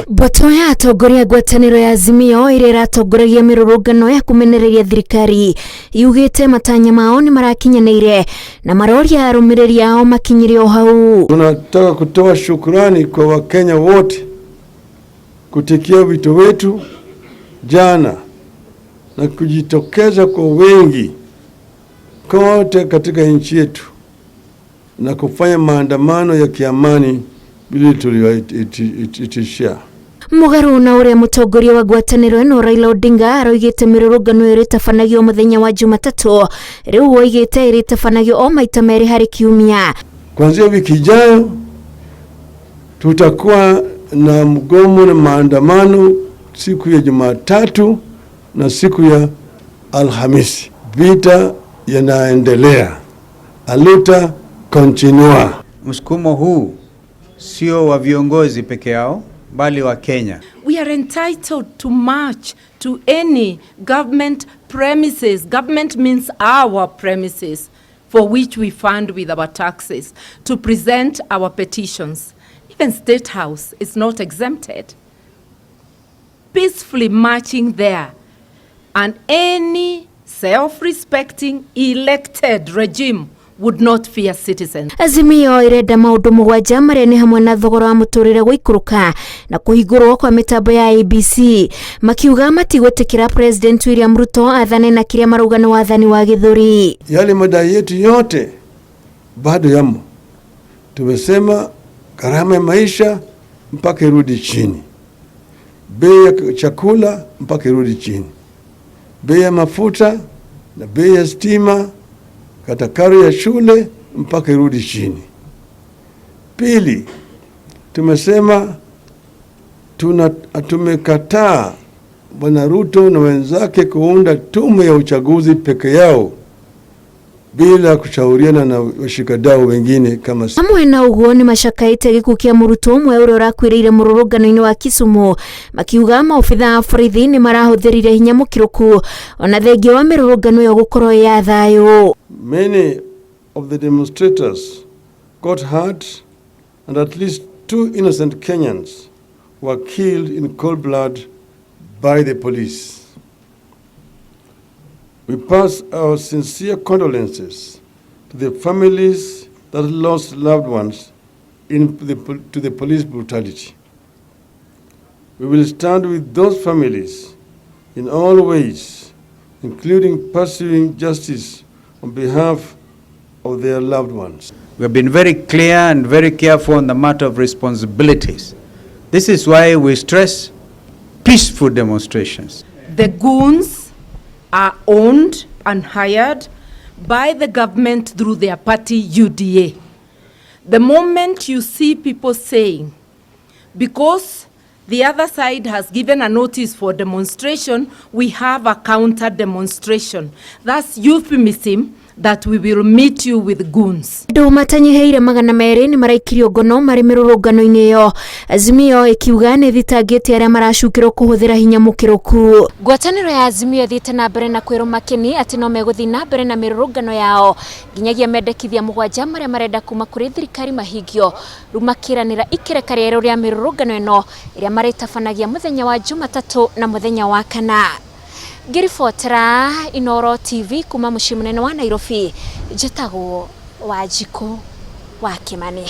Mbũtũ ya atongoria a ngwatanĩro ya Azimio ĩrĩa ĩratongoragia mĩrũrũngano ya kũmenereria thirikari yugĩte matanya mao nĩ marakinyanĩire na maroria arũmĩrĩri ao makinyire o hau. Tunataka kutoa shukrani kwa Wakenya wote kutikia wito wetu jana na kujitokeza kwa wingi kote katika nchi yetu na kufanya maandamano ya kiamani vile tuliwaitishia. Mũgarũ na ũrĩa mũtongoria wa ngwatanĩro ĩno Raila Odinga aroigĩte mĩrũrũngano ĩrĩtabanagio mũthenya wa Jumatatũ, rĩu oigĩte ĩrĩtabanagio o maita merĩ harĩ kiumia. Kuanzia wiki ijayo tutakuwa na mgomo na maandamano siku ya Jumatatu na siku ya Alhamisi. Vita yanaendelea, aluta continua. Msukumo huu sio wa viongozi peke yao bali wa Kenya. We are entitled to march to any government premises. Government means our premises for which we fund with our taxes to present our petitions. Even State House is not exempted. Peacefully marching there, and any self-respecting elected regime would not fear citizens. Azimio ĩrenda maũndũ mũgwanja marĩa nĩ hamwe na thogora wa mũtũrĩre gũikũrũka na kũhingũrwo kwa mĩtambo ya IEBC, makiuga matigwĩtĩkĩra President William Ruto athane na kĩrĩa marauga nĩ wathani wa gĩthũri. Yale madai yetu yote bado yamo. Tumesema gharama ya maisha mpaka irudi chini, bei ya chakula mpaka irudi chini, bei ya mafuta na bei ya stima, hata karo ya shule mpaka irudi chini. Pili, tumesema tumekataa Bwana Ruto na wenzake kuunda tume ya uchaguzi peke yao bila kushauriana na washikadau wengine kama. Hamwe na ũguo nĩ macakaĩte gĩkuũ kĩa mũrutwo ũmwe ũrĩa ũrakuĩrĩire mũrũrũngano-inĩ wa Kisumu, makiuga maobitha a borithi nĩ marahũthĩrire hinya mũkĩrũku ona thengia wa mĩrũrũngano ĩyo gũkorwo ĩ ya thayũ. Many of the demonstrators got hurt and at least two innocent Kenyans were killed in cold blood by the police. We pass our sincere condolences to the families that lost loved ones to the police brutality. We will stand with those families in all ways, including pursuing justice on behalf of their loved ones. We have been very clear and very careful on the matter of responsibilities. This is why we stress peaceful demonstrations. The goons are owned and hired by the government through their party UDA. The moment you see people saying, because the other side has given a notice for demonstration, we have a counter demonstration. That's euphemism that we will meet you with goons. Andũ matanyihĩire 200 nĩ maraikirio ngono marĩ mĩrũrũngano-inĩ ĩyo, Azimio ĩkiuga nĩ thitangĩte arĩa maracukĩrwo kũhũthĩra hinya mũkĩrũku. Ngwatanĩro ya Azimio ĩthiĩte na mbere na kwĩrwo makeni atĩ no megũthiĩ na mbere na mĩrũrũngano yao nginyagia mendekithia mũgwanja marĩa marenda kuma kũrĩ thirikari mahingio. Rĩu makĩranĩra ikereka rĩerũ rĩa mĩrũrũngano ĩno ĩrĩa marĩtabanagia mũthenya wa Jumatatũ na mũthenya wa Kana. Ngĩribotera Inooro TV kuma mũciĩ mũnene wa Nairobi, njĩtagwo Wanjikũ wa Kĩmani.